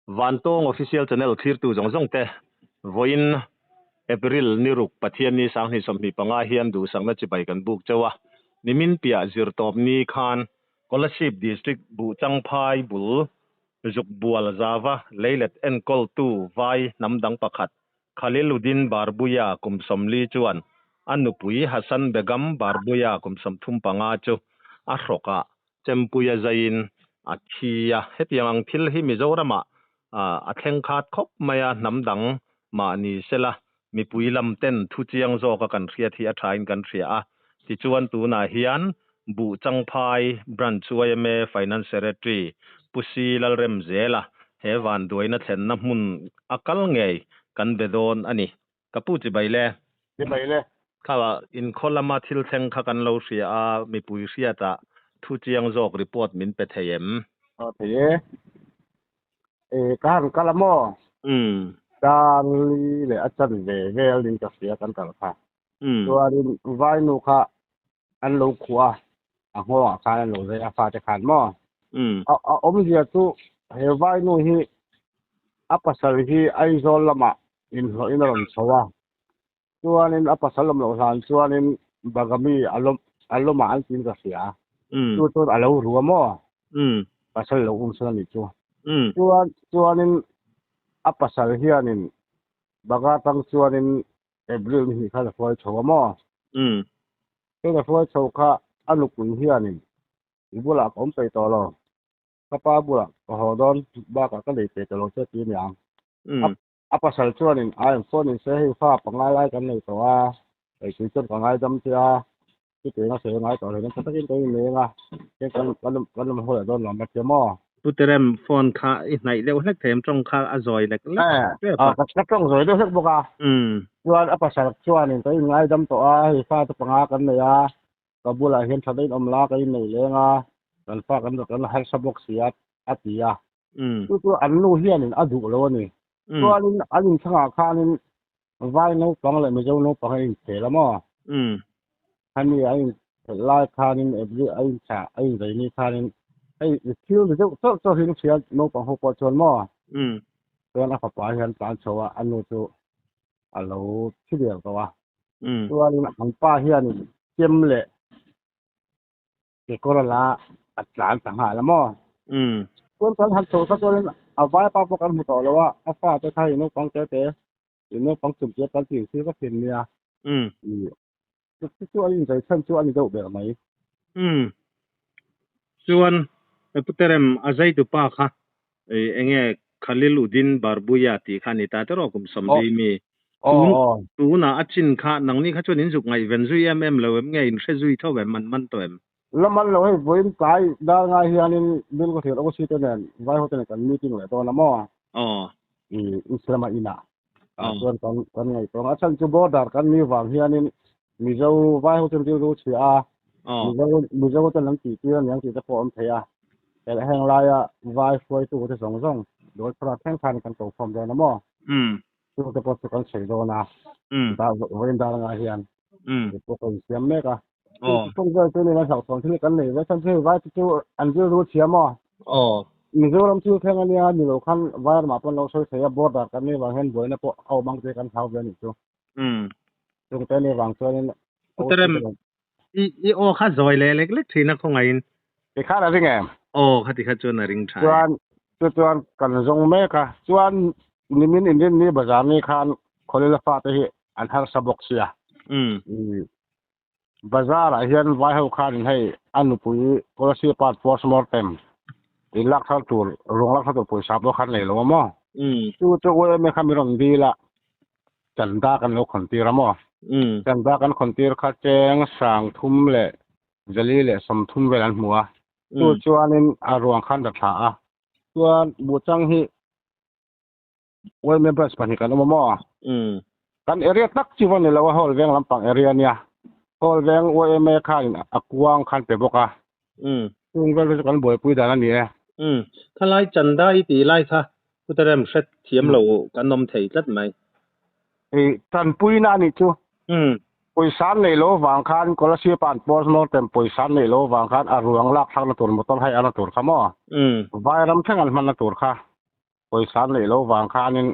Vantawng Official Channel thlirtu zawng zawng te, vawiin April ni ruk Pathianni 2025 hian duhsakna chibai kan buk chauh a, nimin piah zirtawp ni khan Kolasib District Buhchangphai bul Zukbual Zava leilet enkawltu vai hnam dang pakhat Khaliluddin Barbuia kum 40 chuan a nupui Hasan Begum Barbuia kum 35 chu a hrawkah chempuia zaiin a thi a. Hetiang ang thil hi Mizoramah a thleng khat khawp mai a, hnam dang mahni sela mipui lam ten thu chiang zawka kan hriat hi a thain kan hria a. Tichuan tunah hian Buhchangphai Branch yma Finance Secretary Pu Si Lalremzela he vanduaina thlenna hmun a kal ngei kan be dawn a ni. Ka pu chibai le. Chibai le. Kha inkhaw lama thil thleng kha kan lo hria a, mipui hriatah thu chiang zawk report min pe thei em? Aw thei e. E ka han kal a maw? Darli leh a chanve vel in ka hria kan kal kha. Chuanin vainu kha an lo khuh a, a nghawngah khan an lo zai a fate khan maw? A awmzia chu he vainu hi a pasal hi Aizawl lamah inhlawhin a rawn chho a, chuanin a pasal awm loh hlan chuanin Bagami a lawm a lawmah an tiin ka hria. Chu chuan a lo ru a maw? Pasal lo um sawn a nih chu. Chuan chuanin a pasal hianin Baga tang chuanin April ni hnih khan a hruai chho a maw? Chuan a hruai chho kha a nupui hianin i bulah ka awm peih tawh lo, ka pa bulah ka haw dawn bakah ka nei peih tawh lo che ti a ni ang. A pasal chuanin a em phone in se hei fa pangai lai kan nei tawh a, hei tui chuan ka ngaidam che a, chutiang a sawi ngai tawh lo hian tha takin kan inleng a, hian kan kan kan awm haw leh dawn lo ang tia maw? Pu Terem phone kha i hnaih deuh hlek thei em tawng kha a zawi lek lek tep a. Ka tawng zawi deuh hlek bawk a, chuan a pasal chuanin ka inngaidam tawh a, hei fa te panga kan nei a, ka bulah hian tha daih in awm la ka innei leng a, kan fa kan kan harsa bawk si a a ti a. Chu chu an nu hianin a duh lo a ni. Chuanin an inchhangah khanin vai naupang leh Mizo naupang a inkhel a maw? Khami a inkhelh lai khanin every a inchah a inzei ni khanin hei thil ri deuh chauh chauh hi hria naupang ho pawh chuan maw? Chuan a fapa hian tlan chho a, a nu chu a lo thi der tawh a. Chuanin an pa hianin chem leh kekawr a la a tlan ta nghal a maw? Chuan kan han chho kha chuanin a vaipa pawh kan hmu tawh lo a, a fate kha i naupang te te i naupang chum chu kan tih thil ka thin nia. Chu chu a inzai chhan chu a ni deuh ber mai. Chuan Pu Terem a zaitu pa kha enge Khalil Uddin Barbuia tih kha a ni ta tiraw kum 40 mi. Tunah a chin kha nangni kha chuan in zuk ngaihven zui em em lo em nge in hre zui tho em an man tawh em? La man lo hei vawiin tlai dar ngai hianin Bill ka thlir OC te nen vai ho te nen kan meeting leh dawn a maw? Islam-a inah chuan kan kan ngaihtuah ang. A chhan chu border kan ni vang hianin Mizo vai ho chuan rilru chhia a, Mizo Mizo ten an tih tir aniang tih te pawh a awm thei a. Heng laia vai hruaitu te zawng zawng Dawlphara thleng khan kan ko khawm dawn a maw? Chung te pawh chu kan sawi dawn a, vawiin dar anga hian pawh ka insiam mek a. Chung vel chu ni kan hlauhthawn thil kan nei ve chhan chu hei vai te chu an rilru thiam aw. Mizoram thil thleng ania ni lo khan vai ramah pawh an lo sawi thei a, border kan nih vang hian buaina pawh a awm ang tih kan hlau ve a nih chu. Chung te nih vang chuanin Puterem, i aw kha zawi leh lek lek thin a khawngaihin. Ti khan a ring em? Aw, khati kha chuan a ring tha e. Chuan, chu chuan kan zawng mek a, chuan nimin inrinni bazar ni khan Khawlila fate hi an harsa bawk sia. Bazar ah hian vai ho khanin hei a nupui policy part postmortem in lak thar tur ruang lak thar tur pawisa pawh khan nei lo a maw? Chu chu yma kha min rawn dil a, chanda kan lo khawn tir a maw? Chanda kan khawn tir kha cheng 3000 leh 430 vel an hmu a, chu chuanin a ruang khan ra thla a, chuan buhchang hi yma branch pahnih kan awm a maw? Kan area tak chu va ni lo a, hall veng lampang area nia, hall veng yma khanin a kuang khan pe bawk a, chung vel chu kan buaipui dan a ni e. Khalai chanda i tih lai kha Putarem hret thiam lo kan awm thei tlat mai. Tanpuina a nih chu. Pawisa an neih loh vang khan Kolasib an postmortem pawisa an neih loh vang khan a ruang lak thlakna tur motor hei ana tur kha maw? Vairam thleng an hmanna tur kha. Pawisa an neih loh vang khanin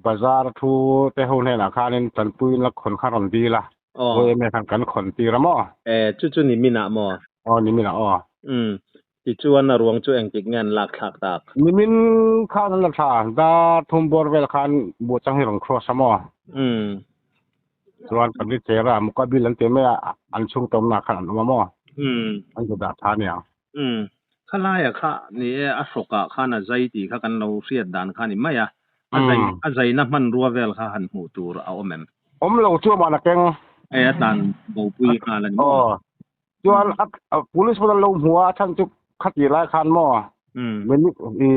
bazar thu te ho hnenah khanin tanpuiin la khawn kha rawn dil a, YMA khan kan khawn tir a maw? E, chu chu niminah maw? Aw, niminah aw. Umm, tichuan a ruang chu engtik nge an lak thlak tak? Nimin khan an la thla, dar thum bawr vel khan buhchang hi rawn cross a maw? Umm. Chuan kan ri cher a, mukabil an ti mai a, an chhung tawmna khan an awm a maw? Umm. An zu dah tha aniang. Umm. Khalaia kha ni e, a hrawkah khan a zai tih kha kan lo hriat dan kha ni mai a. A zai a zaina hmanrua vel kha han hmuh tur a awm em? Awm lo chu amah na keng. E, a tlan bopui nghal a ni maw? Aw. Chuan a police pawn an lo hmu a, a chhan chu khati lai khan maw i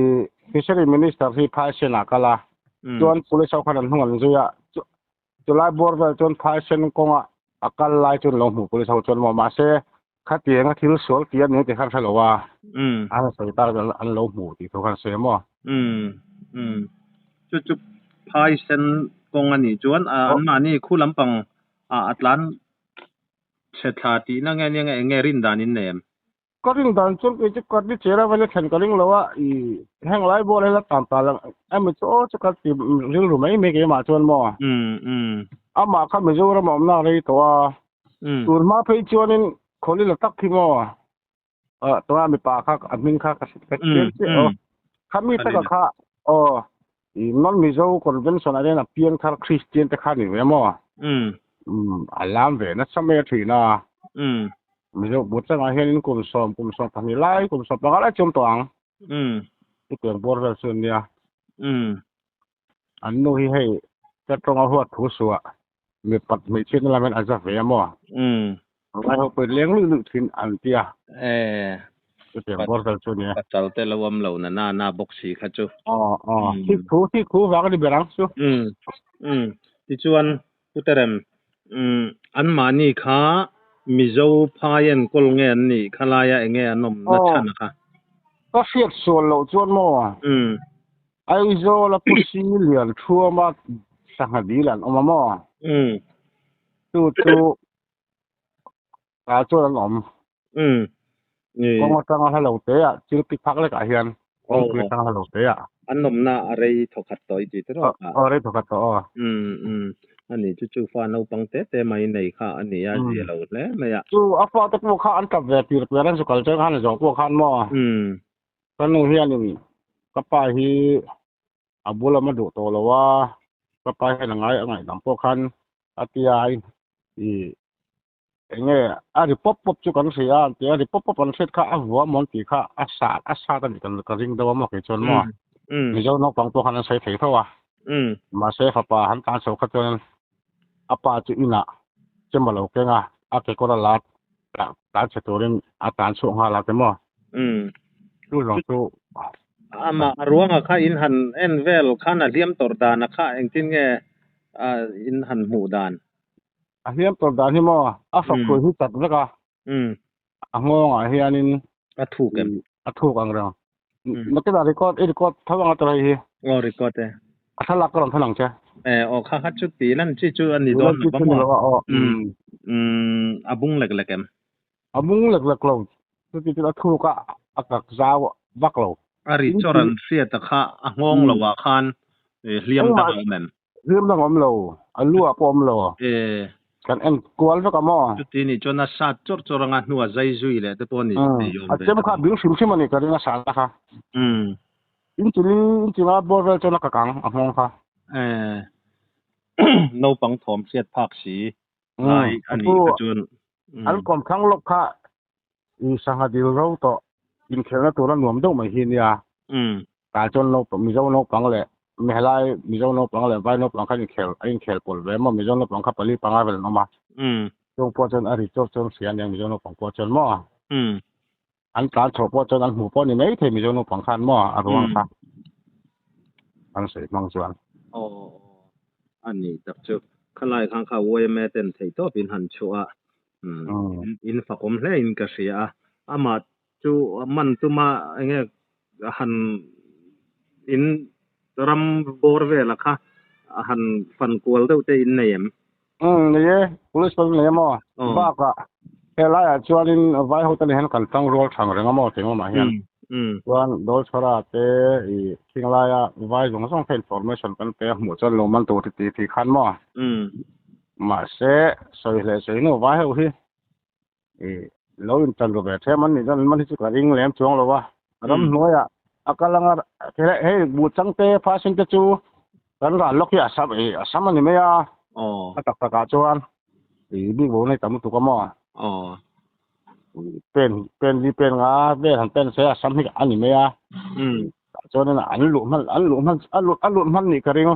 fishery minister hi phaisen ah kal a, chuan police ho khan an hnung an zui a, chulai bawr vel chuan phaisen kawngah a kal lai chu an lo hmu police ho chuan maw mahse Khatianga thil sual tih a ni tih khan hre lo a, an sawi tak chuan an lo hmuh tih thu khan sawi a maw? Umm, umm. Chu chu phai sen kawng a nih chuan anmahni khu lampang ah a tlan chhe thla tihna nge nia nge eng nge rin dan in nei em? Ka rin dan chuan kei chu ka ni chera vela thlen ka ring lo a, i heng lai bawr hela tan ta lang emaw chu aw chu ka ti rilru mai mai keimah chuan maw? Umm, umm. Amah kha Mizoram a awmna a rei tawh a, Tun hma phei chuanin khawli la tak hi maw tuna mipa kha a hming kha ka ka chiang chiah aw. Kha mi taka kha aw non Mizo convention ah hian a piang thar Christian te kha ni ve maw? A lam ve nasa mai a thin a. Mizo Buchangah hianin kum sawm kum 12 lai kum 15 lai chu awm tawh ang. Chutiang bawr vel chu an nia. An nu hi hei ka tawnga huat thu suah mipat hmeichhiatna lam hian a za ve a maw? Ngai ho pawhin leng luih luih thin an ti a. Chutiang bawr vel chu a nia. Pasal te lo awm lo na na na bawk si kha chu. Aw aw thik thu thik thu vang a ni ber ang chu. Tichuan Pu Terem, anmahni kha Mizo phai enkawl nge an nih kha laia eng nge an awmna chhan a kha? Ka hriat sual loh chuan maw? Aizawl a Pu Si Lian Thuama sangha dil an awm a maw? Chu chu tah chuan an awm. Kawng atanga hla lo te ah thil pi phak lekah hian kawngpui atanga hla lo te ah. An awmna a rei thawkhat tawh i ti te rawh a. Aw rei thawkhat tawh aw. A ni chu chu fa naupang te te mai nei kha a ni a zia lo hle mai a. Chu a fa te pawh kha an tap ve tir tir an zu kal chuan khan a zawh pawh khan maw. Ka nu hianin ka pa hi a bul awm a duh tawh lo a, ka pa hian a ngai a ngaihdam pawh khan a tia i Enge a ri pawp pawp chu kan hria a, tia ri pawp pawp an hriat kha a vua mawn tih kha a sat a sat a nih kan ka ring deuh a maw kei chuan maw. Mizo naupang pawh khan an sawi thei tho a. Mahse fapa han tan chho kha chuan a pa chu inah chema lo keng a, a kekawr a la tan chhe turin a tan chhuak nghal a ti maw. Chu zawng chu Amah a ruangah kha in han en vel khan a hliam tawrh dan a kha engtin nge in han hmuh dan? A hliam tawrh dan hi maw a fak hruai hi chat vek a, a nghawngah hianin a thuk em? A thuk ang reng. Nakinah record i record tho ang a tawh hei hi. Aw record e. A thlalak ka rawn thawn ang che. E aw kha kha chu tih lan chi chu a ni dawn lo va maw? A bung lek lek em? A bung lek lek lo. Chuti chu a thuk a, a kak zau vak lo. A ri chawr an hriat a kha a nghawng lo ah khan hliam dang a awm em? Hliam dang a awm lo, a lu ah pawh a awm lo. Kan en kual vek a maw? Chuti nih chuan a sat chawrh chawrh anga hnua zai zui leh te pawh ni thei awm ve. A chem kha bil hrim hrim a ni ka ring a sat a kha. Inchili inchila bawr vel chuan a ka kang a nghawng kha. Naupang thawm hriat phak si lai a nih kha chuan. An kawmthlang lawk kha i sangha dil ro tawh inkhelhna tur a nuam deuh mai hi nia. Tah chuan naupang Mizo naupang leh mi helai Mizo naupang leh Vai naupang khan inkhel a inkhel pawlh ve maw Mizo naupang kha pali panga vel an awm a. Chung pawh chuan a ri chawk chuan hria aniang Mizo naupang pawh chuan maw. An tlan chhoh pawh chuan an hmuh pawh ni mai thei Mizo naupang khan maw a ruang kha an sawi hmang chuan. Aw a ni tak chu khalai khan kha YMA ten theih tawp in han chhuah a in fakawm hle in ka hria a amah chu man tuma enge han in ram bawr vela kha han fan kual deuh te in nei em? Umm ni e, police pawh nei a maw? Bakah helaiah chuanin vai ho te nen hian kan tang rual thang reng a maw tih ngawmah hian. Chuan Dawlchhara te i Thinglai-a vai zawng zawng kha information kan pe a, hmuh chuan lo man tur ti ti khan maw? Mahse, sawi hleh sawi nu vai ho hi i lo intan ru ve them an nih chuan an man hi chu ka ring lem chuang lo a. Ramhnuaiah a kal anga hei buh changte phasin te chu kan ral lawk hi a sam i a sam a ni mai a. A tak takah chuan i bik bo nei tam lutuk a maw? Pen pen li pen nga vel han pen se a sam hi a ni mai a. Tah chuanin an luh hman an luh hman a luh a luh hman nih ka ring.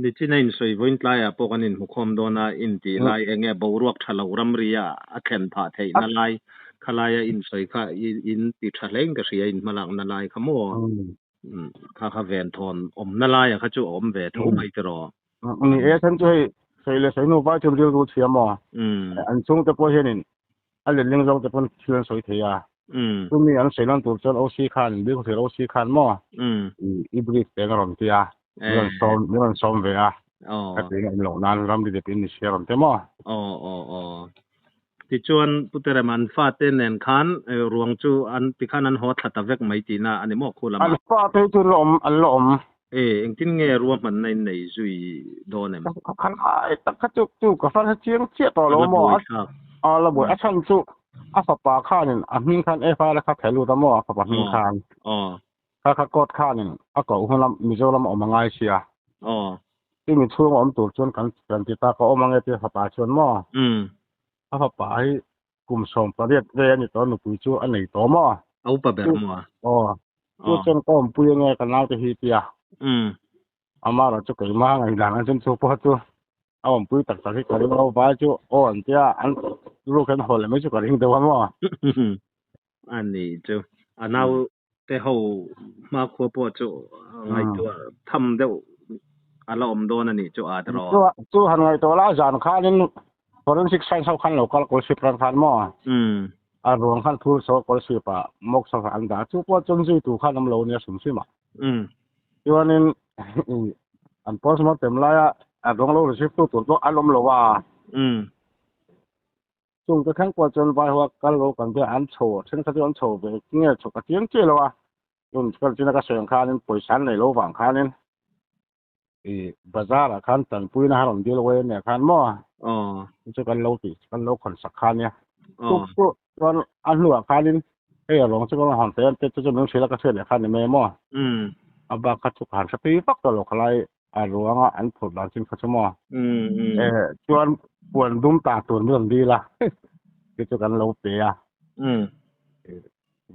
Nichina insawi vawiin tlaiah pawh kan inhmukhawm dawn a, intih lai eng nge boruak tha lo ramria a thlen phah theihna lai khalaia insawi kha in ti tha hlein ka hria in hmalakna lai kha maw? Kha kha venthawn awmna laia kha chu a awm ve tho mai tiraw? Ni e, then chu hei sawi leh sawi hnu vai chu rilru thiam aw. An chhungte pawh hianin a letling zawk te pawn thil an sawi thei a. Chumi an sawi lan tur chuan OC khan, Bilkhawthlir OC khan maw i brief te an rawn ti a, min rawn sawm, min rawn sawm ve a, ka ti in loh nan ramri dep in ni sia rawn ti maw? Aw aw aw. Tichuan Pu Terem an fate nen khan ruang chu an tikhan an haw thla ta vek mai tihna a ni maw khu lamah? An fate hi chu an la awm, an la awm. E, engtin nge ruahmanna in nei zui dawn em? Khan ai tak kha chu chu ka hran chiang chiah tawh lo maw? A la buai a chhan chu a fapa khanin a hming khan FIR kha theh lut a maw a fapa hming khan. Kha kha court khanin a koh hun a Mizoram a awm a ngai sia. Chumi chhung a awm tur chuan kan kan ti ta ka awm ange tia fapa chuan maw? A fapa hi kum 18 ve a ni tawh nupui chu a nei tawh maw? A upa ber maw? Aw. Chu chuan ka awmpui ange ka naute hi tia. Amah chu keimah ngaihdan an chuan chu pawh chu a awmpui tak tak hi ka ring lo vai chu aw an tia an ruk hian haw leh mai chu ka ring deuh a maw? A ni chu a naute ho hmakhua pawh chu ngaihtuah tham deuh a la awm dawn a nih chu a tiraw? Chu han ngaihtuah la zan khanin Forensic science ho khan lo kal kawl sip ran khan maw? A ruang khan thur saw kawl sip ah mawk saw an dah a, chu pawh chuan zui tur khan awm lo nia hrim hrim a. Chuanin an postmortem laia a ruang lo receive tu tur pawh an awm lo a. Chung te thleng pawh chuan vai ho a kal lo kan biak an chho a, thenkhat chu an chho ve nge chho ka chiang chiah lo a. Tun kal china ka sawi ang khanin pawisa an nei lo vang khanin I bazar ah khan tanpuina a rawn dil awih ania khan maw? Aw. Chu kan lo tih kan lo khawn sak kha ania. Aw. Chu chuan a hnuah khanin hei a ruang chu ka rawn hawn thei a te chu min hrilh a ka hriat leh khan ni mai maw? A bak kha chu ka han hre tui vak tawh lo khalai a ruanga an phurh dan chin kha chu maw? E chuan puan dum ta tur min rawn dil a chu chu kan lo pe a.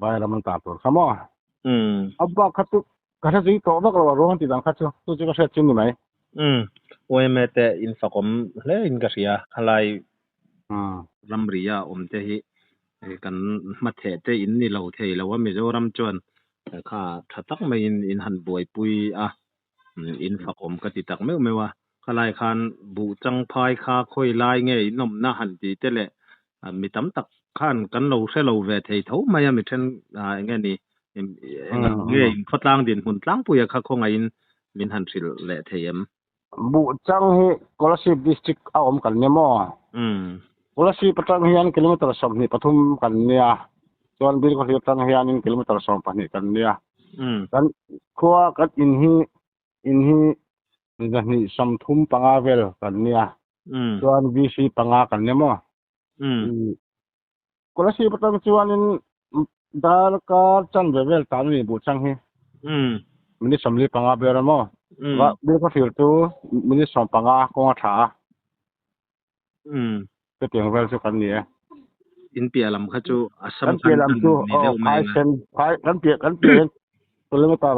Vairam an ta tur kha maw? A bak kha chu Ka hre zui tawh vak lo a ruang tih dan kha chu, chu chu ka hriat chin ni mai. Umm, YMA te in fakawm hle in ka hria, khalai ramri a awm te hi kan hmatheh te in ni lo thei lo a, Mizoram chuan kha tha tak maiin in han buaipui a, in fakawm ka ti tak meuh meuh a, khalai khan buh changphai kha khawi lai nge in awmna han tih te leh mi tam tak khan kan lo hre lo ve thei tho mai a, mi then eng nge ni Nge in khawtlang dinhmun tlangpuia kha khawngaihin min han hrilh leh thei em? Buhchang hi Kolasib District a awm kan nia maw? Kolasib atang hian kilometer 23 kan nia, chuan Bilkhawthlir atang hianin kilometer 12 kan nia. Kan khua kan in hi in hi 235 vel kan nia, chuan VC panga kan nia maw? Kolasib atang chuanin darkar chanve vel tan a ni Buhchang hi. Minute 45 ber a maw? Bilkhawthlir chu minute 15 kawng a tha a. Chutiang vel chu kan ni e. In piah lam kha chu Assam khan kan ni deuh mai ang a. Kan piah kan piah hian kilometer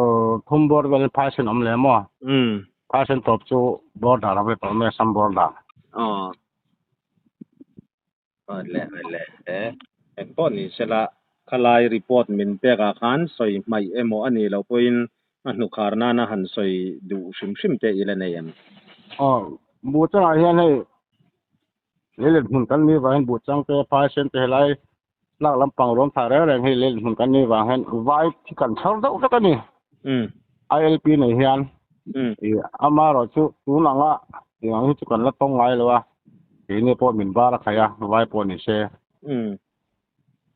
thum bawr velin Phaisen awm leh maw? Phaisen tawp chu border a vek awm e, Assam border. Aw. Le le e eng pawh ni sela khalai report min pek ah khan sawi hmaih emaw a nih loh pawhin a hnukhar nana han sawi duh hrim hrim te ila nei em? Aw, Buhchangah hian hei leilet hmun kan nih vang hian Buhchang te Phaisen te helai tlak lampang ruam thah reng reng hi leilet hmun kan nih vang hian vai thi kan chhar deuh vek a ni. ILP nei hian amaherawh chu tun anga tih ang hi chu kan la tawng ngai lo a, keini pawh min bar a khaih a, vai pawh ni se.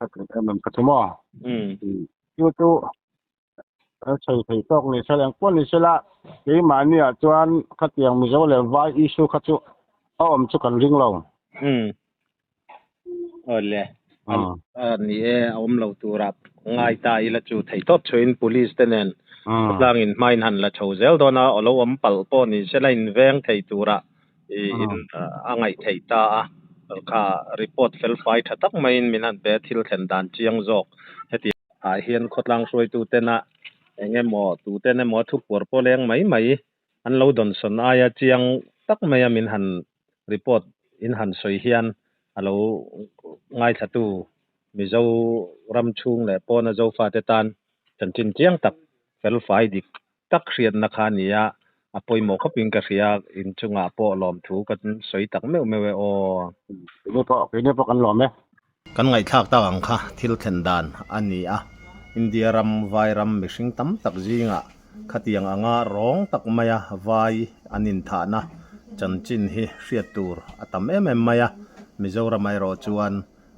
Em em kha chu maw? Chu chu a sawi thei tawk ni sela engpawh ni sela keimahni ah chuan khatiang Mizo leh Vai issue kha chu a awm chu kan ring lo. Awle ni e a awm lo tura ngai ta ila chu thei tawp chhuin police te nen khawtlang in hmain han la chho zel dawn a alo awm palh pawh ni sela in veng thei tura in a ngaih theih ta a kha report fel fai tha tak maiin min han pe thil thlen dan chiang zawk heti ah hian khawtlang hruaitu tena eng emaw tuten emaw thu puar pawh leng mai mai an lo dawnsawn aia chiang tak maia min han report in han sawi hian a lo ngaithlatu Mizo ram chhung leh pawna Zofate tan chanchin chiang tak fel fai dik tak hriatna kha a ni a, a pawimawh khawpin ka hria, inchungah pawh lawmthu kan sawi tak meuh meuh e aw. Keini pawh, keini pawh kan lawm e. Kan ngaihthlak tak ang kha thil thlen dan a ni a, India ram vai ram mihring tam tak zingah khatiang anga rawng tak maia vai an inthahna chanchin hi hriat tur a tam em em mai a, Mizoram erawh chuan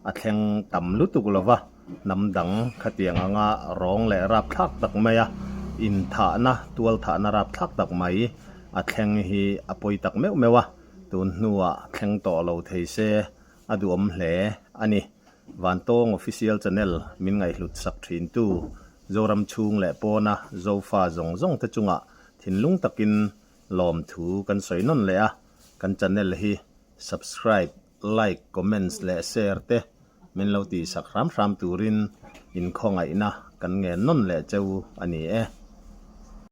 a thleng tam lutuk lo va, hnam dang khatiang anga rawng leh rapthlak tak maia inthahna, tualthahna rapthlak tak mai a thleng hi a pawi tak meuh meuh a, tun hnuah thleng tawh lo thei se a duhawm hle a ni. Vantawng Official Channel min ngaihhlut sak thintu Zoram chhung leh pawna Zofa zawng zawng te chungah thinlung takin lawmthu kan sawi nawn leh a, kan channel hi subscribe, like, comments leh share te min lo tihsak hram hram turin inkhawngaihna kan ngen nawn leh cheu a ni e.